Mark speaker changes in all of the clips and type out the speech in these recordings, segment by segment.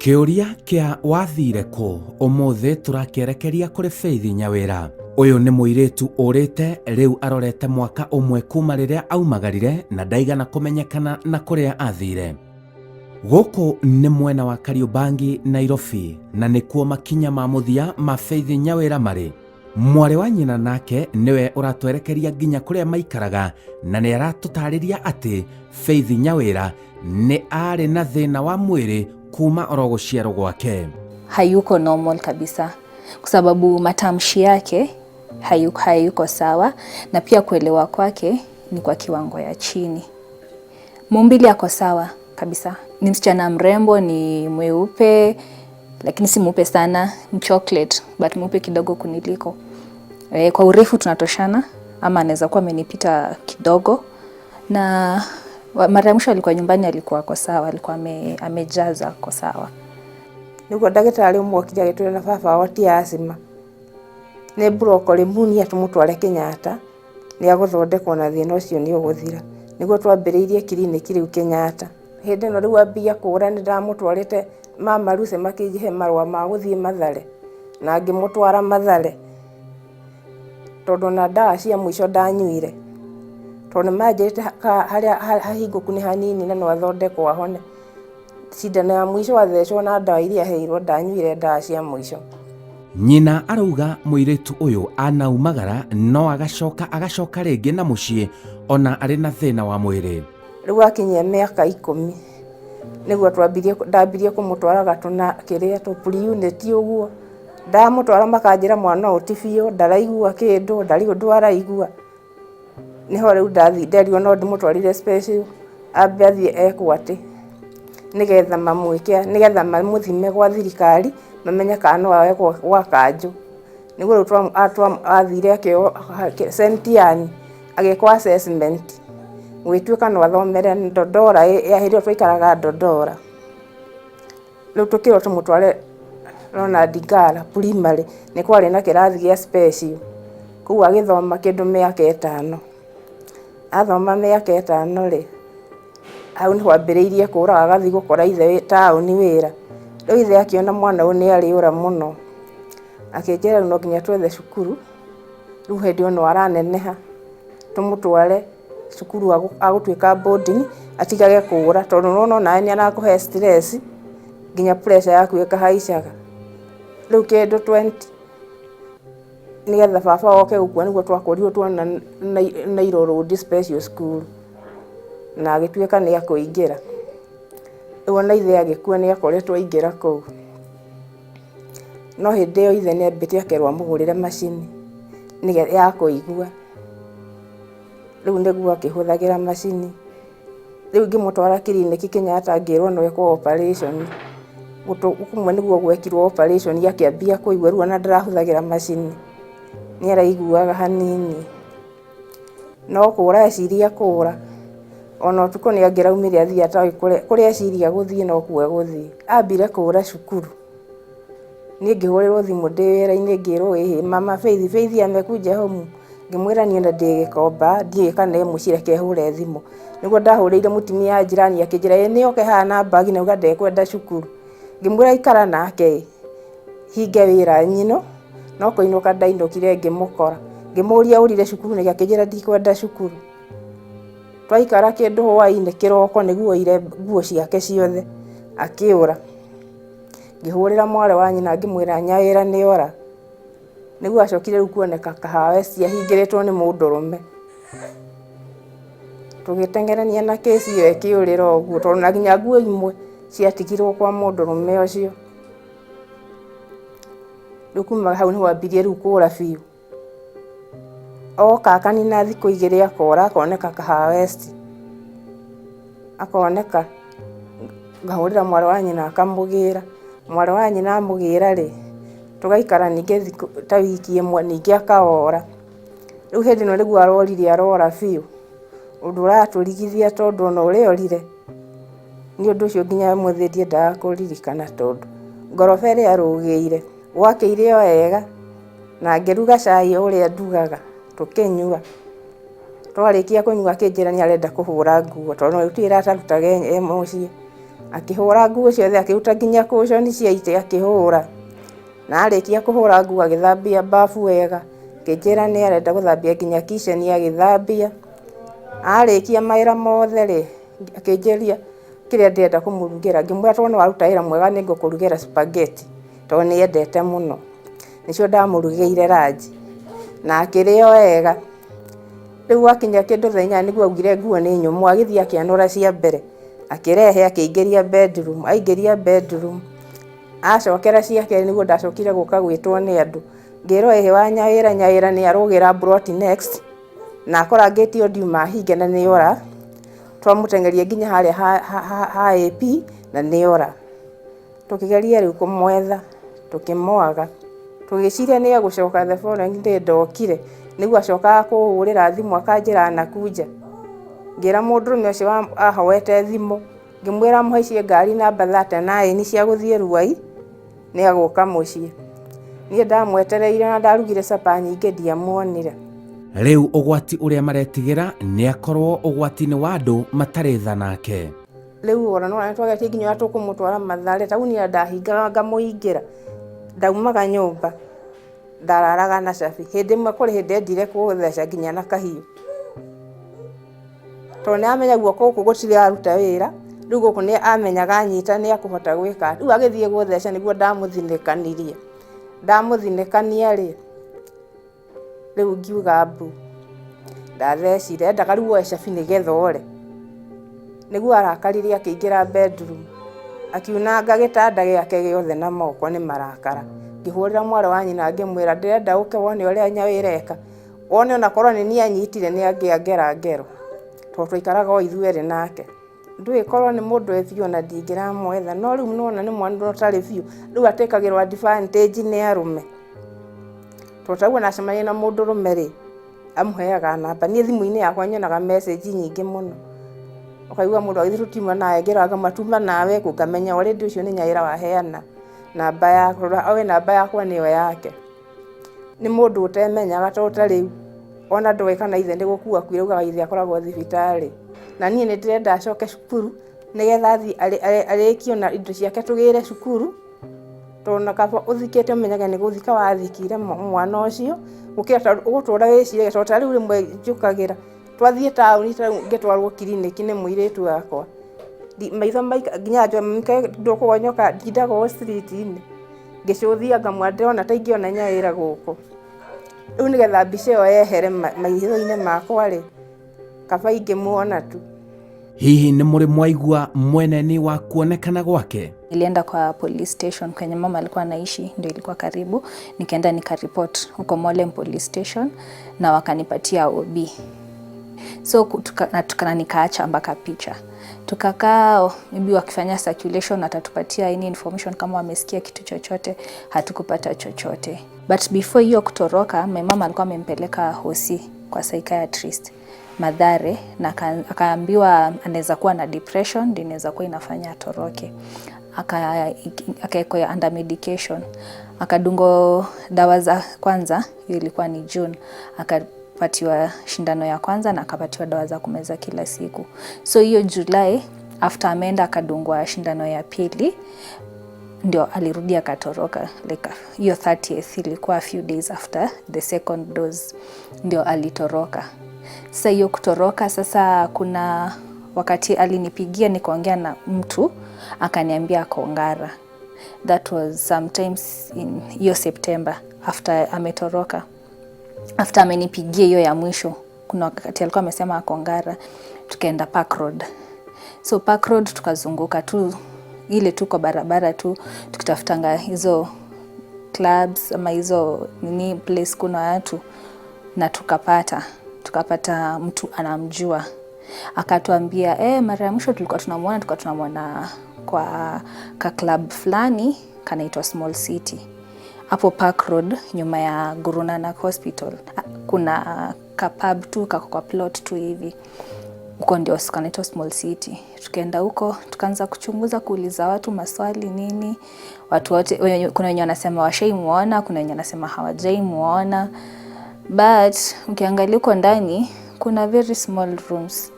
Speaker 1: Kĩũria kĩa wathire kũ ũmũthĩ tũrakĩerekeria kũrĩ Faith Nyawĩra. Ũyũ nĩ mũirĩtu ũrĩte rĩu arorete mwaka ũmwe kuma rĩrĩa aumagarire na ndaigana kũmenyekana na kũrĩa athire. Gũkũ nĩ mwena wa Kariũmbangi, Nairobi, na nĩkuo makinya ma mũthia ma Faith Nyawĩra marĩ. Mwarĩ wa nyina nake nĩwe ũratwerekeria nginya kũrĩa maikaraga na nĩ aratũtarĩria atĩ Faith Nyawĩra nĩ arĩ na thĩna wa mwĩrĩ kuma oro gũciarwo gwake.
Speaker 2: Hayuko normal kabisa kwa sababu matamshi yake hayuko sawa na pia kuelewa kwake ni kwa kiwango ya chini. Maumbile ako sawa kabisa, ni msichana mrembo, ni mweupe lakini si mweupe sana, ni chocolate but mweupe kidogo kuniliko. E, kwa urefu tunatoshana ama anaweza kuwa amenipita kidogo, na mara ya mwisho alikuwa nyumbani alikuwa ako sawa, alikuwa amejaza ako sawa.
Speaker 3: Nĩguo ndagĩtarĩ ũmwe okire agĩtwĩra na baba wao ti asthma nĩ bronchopneumonia tũmũtware Kenyatta nĩ agũthondekwo na thĩna ũcio nĩ ũgũthira. Nĩguo twambĩrĩirie kiriniki rĩu Kenyatta. Hĩndĩ ĩno rĩu ambia kũra nĩ ndamũtwarĩte mama Lucy makĩnjihe marũa ma gũthiĩ Mathare na ngĩmũtwara Mathare tondũ ona ndawa cia mũico ndanyuire tondũ nĩ manjĩrĩte harĩa hahingũku nĩ hanini na no athondekwo ahone. Cindano ya mũico athecwo na ndawa iria aheirwo ndanyuire ndawa cia mũico.
Speaker 1: Nyina arauga mũirĩtu ũyũ anaumagara no agacoka agacoka rĩngĩ na mũciĩ ona arĩ na thĩna wa mwĩrĩ.
Speaker 3: Rĩu akinyia mĩaka 10 nĩguo twambirie ndambirie kũmũtwaraga tũna kĩrĩa tũ pre-unit ũguo. Ndamũtwara makanjĩra mwana ũyũ ti biũ ndaraigua kĩndũ ndarĩ ũndũ araigua. Nĩho rĩu ndathi nderirwo no ndĩmũtwarire special ambe athiĩ ekwo atĩ nĩgetha mamwĩke nĩgetha mamũthime gwa thirikari mamenye kana no aoe gwa kanjũ. Nĩguo rĩu athire akĩoywo Sentiani agĩkwo assessment gũgĩtuĩka no athomere Ndondora hĩndĩ ĩyo twaikaraga Ndondora. Rĩu tũkĩrwo tũmũtware Ronald Ngala primary nĩ kwarĩ na kĩrathi gĩa special kũu agĩthoma kĩndũ mĩaka 5. Athoma mĩaka 5 rĩ, hau nĩho ambĩrĩirie kũra agathiĩ gũkora ithe taũni wĩra. Rĩu ithe akĩona mwana ũyũ nĩ arĩũra mũno akĩnjĩra rĩu no nginya twethe cukuru rĩu hĩndĩ ĩyo no araneneha tũmũtware cukuru agũtuĩka boarding atigage kũra tondũ nĩwona onawe nĩ arakũhe stress nginya pressure yaku ĩkahaicaga. Rĩu kĩndũ 20 nĩgetha baba oke gũkua nĩguo twakorirwo tuona Nairo Road Special School na agĩtuĩka nĩ akũingĩra. Rĩu ona ithe agĩkua nĩ akoretwo aingĩra kũu. No hĩndĩ ĩyo ithe nĩ ambĩte akerwo amũgũrĩre macini ya kũigua. Rĩu nĩguo akĩhũthagĩra macini. Rĩu ngĩmũtwara kiriniki Kenyatta ngĩrwo no ekwo operation. Gũtũ kũmwe nĩguo gwekirwo operation akĩambia kũigua rĩu ona ndarahũthagĩra macini nĩ araiguaga hanini. No kũra eciria kũra ona ũtukũ nĩ angĩraumire athiĩ atoĩ kũrĩa eciria gũthiĩ nokuo egũthiĩ. Ambire kũra cukuru. Niĩ ngĩhũrĩrwo thimũ ndĩ wĩra-inĩ ngĩrwo ĩhĩ mama Faith, Faith amekuja home. Ngĩmwĩra niĩ ona ndĩ Gĩkomba ndiũĩ kana e mũciĩ reke hũre thimũ. Nĩguo ndahũrĩire mũtumia wa jirani akĩnjĩra ĩ nĩ oke haha na mbagi na auga ndekwenda cukuru. Ngĩmwĩra ikara nake ĩ hinge wĩra nyino no kũinũka ndainũkire ngĩmũkora. Ngĩmũria ũrire cukuru nĩkĩ akĩnjĩra ndikwenda cukuru. Twaikara kĩndũ hwainĩ kĩroko nĩguo oire nguo ciake ciothe akĩũra. Ngĩhũrĩra mwarĩ wa nyina ngĩmwĩra Nyawĩra nĩ ora. Nĩguo acokire rĩu kuoneka Kahawa West ahingĩrĩtwo nĩ mũndũrũme. Tũgĩteng'erania na kĩci ĩyo ĩkĩũrĩra ũguo tondũ na nginya nguo imwe ciatigirwo kwa mũndũrũme ũcio. Rĩu kuma hau nĩho ambirie rĩu kũra biũ. Oka akanina thikũ 2 akora akoneka Kahawa West. Akoneka ngahũrĩra mwarĩ wa nyina akamũgĩra. Mwarĩ wa nyina amũgĩra rĩ, tũgaikara ningĩ thikũ ta wiki ĩmwe ningĩ akaora. Rĩu hĩndĩ ĩno nĩguo arorire arora biũ ũndũ ũratũrigithia tondũ ona ũrĩa orire nĩ ũndũ ũcio nginya ũmũthĩ ndiendaga kũririkana tondũ ngoroba ĩrĩa arũgĩire gwakĩire o wega na ngĩruga cai o ũrĩa ndugaga tũkĩnyua. Twarĩkia kũnyua akĩnjĩra nĩ arenda kũhũra nguo tondũ gũtirĩ wĩra atarutaga e mũciĩ. Akĩhũra nguo ciothe, akĩruta nginya cushion cia itĩ akĩhũra. Na arĩkia kũhũra nguo agĩthambia bafu wega, akĩnjĩra nĩ arenda gũthambia nginya kitchen agĩthambia. Arĩkia mawĩra mothe rĩ, akĩnjĩria kĩrĩa ndĩrenda kũmũrugĩra, ngĩmwĩra tondũ nĩ waruta wĩra mwega nĩ ngũkũrugĩra spaghetti tondũ nĩ endete mũno. Nĩcio ndamũrugĩire ranji na akĩrĩa wega. Rĩu gwakinya kĩndũ thaa 8 nĩguo augire nguo nĩ nyũmũ, agĩthiĩ akĩanũra cia mbere, akĩrehe akĩingĩria bedroom, aingĩria bedroom, acokera cia kerĩ nĩguo ndacokire gũka gwĩtwo nĩ andũ. Ngĩrwo ĩhĩ wa Nyawĩra, Nyawĩra nĩ arũgĩra plot next, na akora ngĩti ĩyo ndiuma hinge na nĩ ora. Twamũteng'eria nginya harĩa ha AP na nĩ ora. Tũkĩgeria rĩu kũmwetha, tũkĩmwaga. Tũgĩciria nĩ egũcoka the following day ndokire, nĩguo acokaga kũhũrĩra thimũ akanjĩra nakuja. Ngĩra mũndũrũme ũcio ahoete thimũ, ngĩmwĩra amũhaicie ngari namba 39 cia gũthiĩ Ruai, nĩ egũka mũciĩ. Niĩ ndamwetereire na ndarugire capa nyingĩ ndiamuonire.
Speaker 1: Rĩu ũgwati ũrĩa maretigĩra nĩ akorwo ũgwati-inĩ wa andũ matarĩ tha nake.
Speaker 3: Rĩu ona no twageretie nginya ũrĩa tũkũmũtwara Mathare, taũni ĩrĩa ndahingaga ngamũhingĩra, ndaumaga nyũmba, ndararaga na cabi. Hĩndĩ ĩmwe kũrĩ hĩndĩ endire kũtheca nginya na kahiũ. Tondũ nĩ amenya guoko gũkũ gũtiraruta wĩra, rĩu gũkũ nĩ amenyaga anyita nĩ akũhota gwĩka. Rĩu agĩthiĩ gũtheca nĩguo ndamũthinĩkanirie. Ndamũthinĩkania rĩ, rĩu ngiuga mbu. Ndathecire, endaga rĩu oe cabi nĩgetha ore. Nĩguo arakarire akĩingĩra bedroom, akiunanga gĩtanda gĩake gĩothe na moko nĩ marakara. Ngĩhũrĩra mwarĩ wa nyina ngĩmwĩra ndĩrenda ũke wone ũrĩa Nyawĩra eka. Wone onakorwo nĩ niĩ anyitire nĩ angĩangera ngero. Tondũ twaikaraga o ithuerĩ nake. Ndũĩ korwo nĩ mũndũ wĩ biũ ona ndingĩramwetha, no rĩu nĩwona nĩ mwana ũtarĩ biũ, rĩu atĩkagĩrwo advantage nĩ arũme. Tondũ ta rĩu ona acemania na mũndũrũme rĩ, amũheaga namba. Niĩ thimũ-inĩ yakwa nyonaga message nyingĩ mũno. Ũkaigua mũndũ agĩthiĩ tũtiuma nawe, ngĩrora ngamwĩra tuma nawe kũ, ngamenya already ũcio nĩ Nyaĩra waheana namba yakwa, oĩ namba yakwa nĩyo yake. Nĩ mũndũ ũtemenyaga tondũ ta rĩu ona ndoĩ kana ithe nĩ gũkua akuire augaga ithe akoragwo thibitarĩ. Na niĩ nĩ ndĩrenda acoke cukuru nĩgetha athiĩ arĩkie ona indo ciake tũgĩre cukuru, tondũ ona kaba ũthikĩte ũmenyage nĩ gũthika wathikire mwana ũcio, gũkĩra tondũ ũgũtũra wĩciragia, tondũ ta rĩu rĩmwe njũkagĩra, twathiĩ taũni ta rĩu ngĩtwarwo kiriniki nĩ mũirĩtu wakwa, maitho nginya ndũkũgonyoka ndindaga o street -inĩ, ngĩcũthia ngamwĩra ndĩrona ta ingĩona Nyaĩra gũkũ. Rĩu nĩgetha mbica ĩyo yehere maitho-inĩ makwa rĩ, kaba ingĩmuona tu.
Speaker 1: Hihi nĩ mũrĩ mwaigua mweneni wa kuonekana gwake?
Speaker 2: Nilienda kwa police station kwenye mama alikuwa anaishi, ndio ilikuwa karibu. Nikaenda nikaripot huko Molem police station na wakanipatia OB. So na nikaacha mpaka picha. Tukakaa maybe wakifanya circulation atatupatia any information kama wamesikia kitu chochote, hatukupata chochote. But before hiyo kutoroka, my mama alikuwa amempeleka hosi kwa psychiatrist Mathare, na akaambiwa anaweza kuwa na depression ndio inaweza kuwa inafanya atoroke. Akawekwa under medication, akadungwa dawa za kwanza, hiyo ilikuwa ni June, akapatiwa shindano ya kwanza na akapatiwa dawa za kumeza kila siku. So hiyo July after ameenda akadungwa shindano ya pili, ndio alirudi akatoroka. Like hiyo 30th ilikuwa a few days after the second dose ndio alitoroka. Sasa hiyo kutoroka, sasa kuna wakati alinipigia nikaongea na mtu akaniambia ako Ngara. That was sometimes in hiyo September after ametoroka. After amenipigia hiyo ya mwisho, kuna wakati alikuwa amesema ako Ngara, tukaenda Park Road. So Park Road tukazunguka tu ile tu kwa barabara tu tukitafutanga hizo clubs ama hizo nini place kuna watu, na tukapata mtu anamjua. Akatuambia mara ya mwisho tulikuwa tunamuona, tulikuwa tunamuona kwa ka club fulani kanaitwa Small City hapo Park Road nyuma ya Guru Nanak Hospital. Kuna ka pub tu kako kwa plot tu hivi huko, ndio kanaitwa Small City. Tukaenda huko tukaanza kuchunguza, kuuliza watu maswali nini, watu wote, kuna wenye wanasema washaimuona, kuna wenye wanasema hawajaimuona, but ukiangalia huko ndani kuna very small rooms,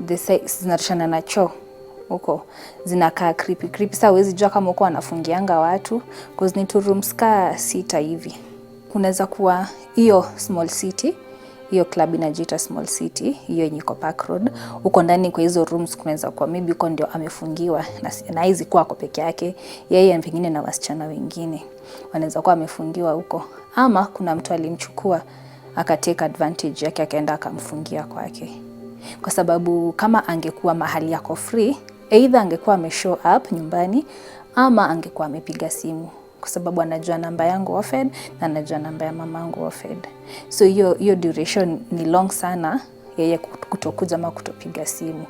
Speaker 2: the size zinatoshana na choo. Huko zinakaa creepy creepy. Sasa huwezi jua kama huko wanafungianga watu, cause ni two rooms kaa sita hivi. Kunaweza kuwa hiyo Small City, hiyo club inajiita Small City, hiyo yenye iko Park Road. Huko ndani kwa hizo rooms kunaweza kuwa maybe huko ndio amefungiwa na hizi kuwa ako peke yake, yeye pengine na wasichana wengine wanaweza kuwa amefungiwa huko, ama kuna mtu alimchukua akatake advantage yake, akaenda akamfungia kwake, kwa sababu kama angekuwa mahali yako free, either angekuwa ameshow up nyumbani ama angekuwa amepiga simu, kwa sababu anajua namba yangu offhead na anajua namba ya mamangu offhead. So hiyo hiyo duration ni long sana yeye kutokuja ama kutopiga simu.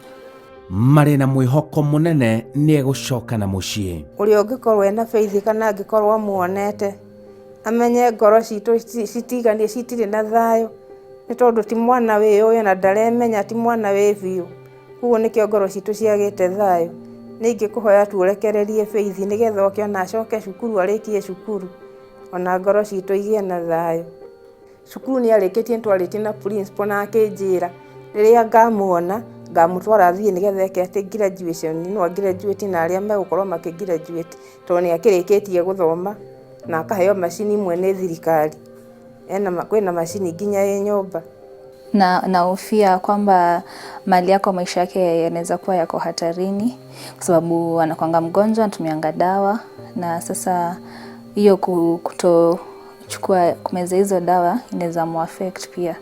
Speaker 1: Marĩ na mwĩhoko mũnene nĩ egũcoka na mũciĩ.
Speaker 3: Ũrĩa ũngĩkorwo ena Faith kana angĩkorwo amuonete, amenye ngoro citũ citiganie, citirĩ na thayũ, nĩ tondũ ti mwana wĩyũĩ na ndaremenya, ti mwana wĩ biũ. Koguo nĩkĩo ngoro citũ ciagĩte thayũ. Nĩ ingĩkũhoya tu ũrekererie Faith nĩgetha oke ona acoke cukuru, arĩkie cukuru, ona ngoro citũ igĩe na thayũ. Cukuru nĩ arĩkĩtie, nĩ twarĩtie na principal na akĩnjĩra rĩrĩa ngamuona ngamũtwara athiĩ nĩgetha eke atĩ graduation, no graduate na arĩa megũkorwo makĩ graduate, tondũ nĩ akĩrĩkĩtie gũthoma na akaheo macini imwe nĩ thirikari. Ena kwĩna macini nginya ĩ nyũmba.
Speaker 2: Na nahofia kwamba mali yako, maisha yake yanaweza kuwa yako hatarini, kwa sababu anakwanga mgonjwa, anatumianga dawa, na sasa hiyo kutochukua kumeza hizo dawa inaweza muaffect pia.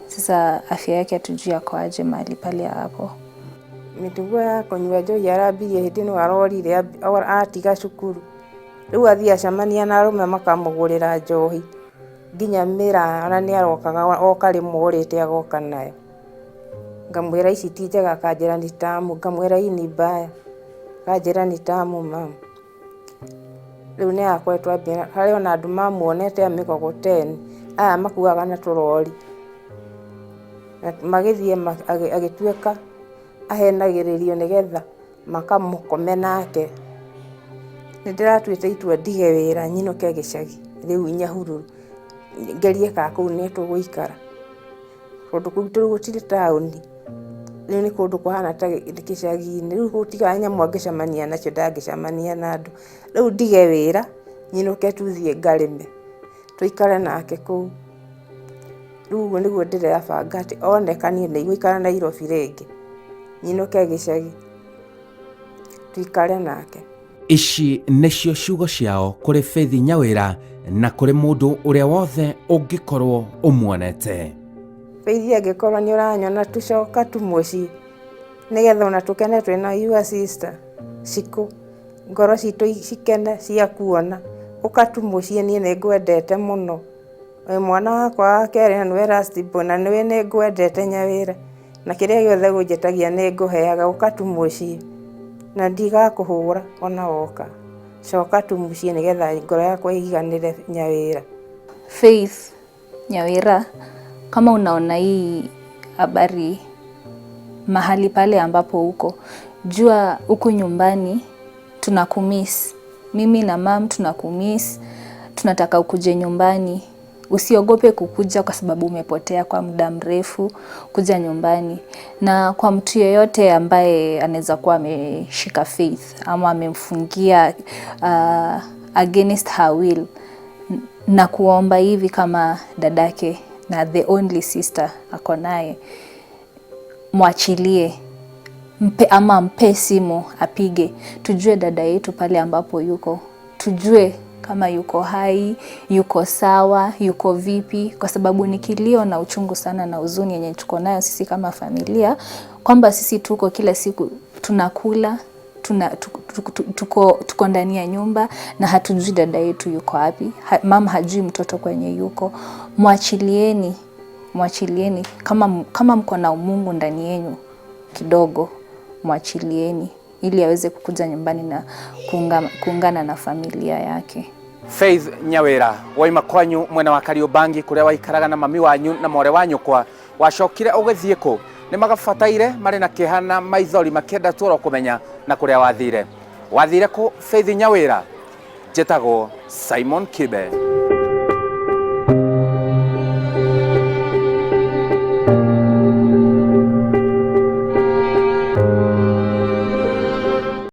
Speaker 2: Sasa afya yake hatujui ako aje mahali pale hapo.
Speaker 3: Mĩtugo ya kũnyua njohi arambirie hĩndĩ ĩno arorire atiga cukuru. Rĩu athiĩ acemania na arũme makamũgũrĩra njohi nginya mĩraa, ona nĩ arokaga oka rĩmwe orĩte agoka nayo. Ngamwĩra ici ti njega, akanjĩra ni tamu, ngamwĩra hii ni mbaya, akanjĩra ni tamu mama. Rĩu nĩ akoretwo ambia harĩ ona andũ mamuonete a mĩkokoteni aya makuaga na tũrori, na magĩthiĩ agĩtuĩka ahenagĩrĩrio nĩgetha makamũkome nake. Nĩ ndĩratuĩte itua ndige wĩra, nyinũke gĩcagi rĩu Nyahururu, ngerie kana kũu nĩ tũgũikara, tondũ kũu rĩu gũtirĩ taũni, rĩu nĩ kũndũ kũhana ta gĩcagi-inĩ. Rĩu gũtiga nyamũ angĩcemania nacio, ndangĩcemania na andũ. Rĩu ndige wĩra, nyinũke tu thiĩ ngarĩme, tũikare nake kũu. Rĩu ũguo nĩguo ndĩrebanga, atĩ oneka niĩ ndigũikara Nairobi rĩngĩ, nyinũke gĩcagi tuikare nake.
Speaker 1: Ici nĩcio ciugo ciao kũrĩ Faith Nyawĩra na kũrĩ mũndũ ũrĩa wothe ũngĩkorwo ũmuonete.
Speaker 3: Faith, angĩkorwo nĩ ũranyona, tucoka tu mũciĩ nĩgetha ona tũkene twĩna your sister Cikũ, ngoro citũ cikene cia kuona. Ũka tu mũciĩ, niĩ nĩ ngwendete mũno, wĩ mwana wakwa wa kerĩ na nĩwe last born, na nĩwe nĩ ngwendete Nyawĩra, na kĩrĩa gĩothe ũnjĩtagia nĩ ngũheaga. Ũka tu mũciĩ na ndigakũhũra ona woka. Coka tu mũciĩ nĩgetha ngoro yakwa ĩiganĩre, Nyawĩra.
Speaker 2: Faith Nyawira, kama unaona hii habari mahali pale ambapo uko, jua huku nyumbani tunakumiss. Mimi na mum tunakumiss, tunataka ukuje nyumbani. Usiogope kukuja kwa sababu umepotea kwa muda mrefu, kuja nyumbani. Na kwa mtu yeyote ambaye anaweza kuwa ameshika Faith ama amemfungia against her will, na kuomba hivi kama dadake na the only sister ako naye, mwachilie, mpe ama mpe simu apige, tujue dada yetu pale ambapo yuko, tujue kama yuko hai, yuko sawa, yuko vipi, kwa sababu ni kilio na uchungu sana na huzuni yenye tuko nayo sisi kama familia, kwamba sisi tuko kila siku tunakula tuko ndani ya nyumba na hatujui dada yetu yuko wapi. Mama hajui mtoto kwenye yuko. Mwachilieni, mwachilieni. Kama mko na Mungu ndani yenu kidogo, mwachilieni ili aweze kukuja nyumbani na kuungana na familia yake.
Speaker 1: Faith Nyawira, waima kwanyu mwena wa Kariobangi kuria waikaraga na mami wanyu na more wa nyukwa, wacokire ũgĩthiĩ kũ? Nĩ magabataire marĩ na kĩeha na maithori makĩenda tu oro kũmenya na kũrĩa wathire. Wathire kũ, Faith Nyawira? Njĩtagwo Simon Kibe.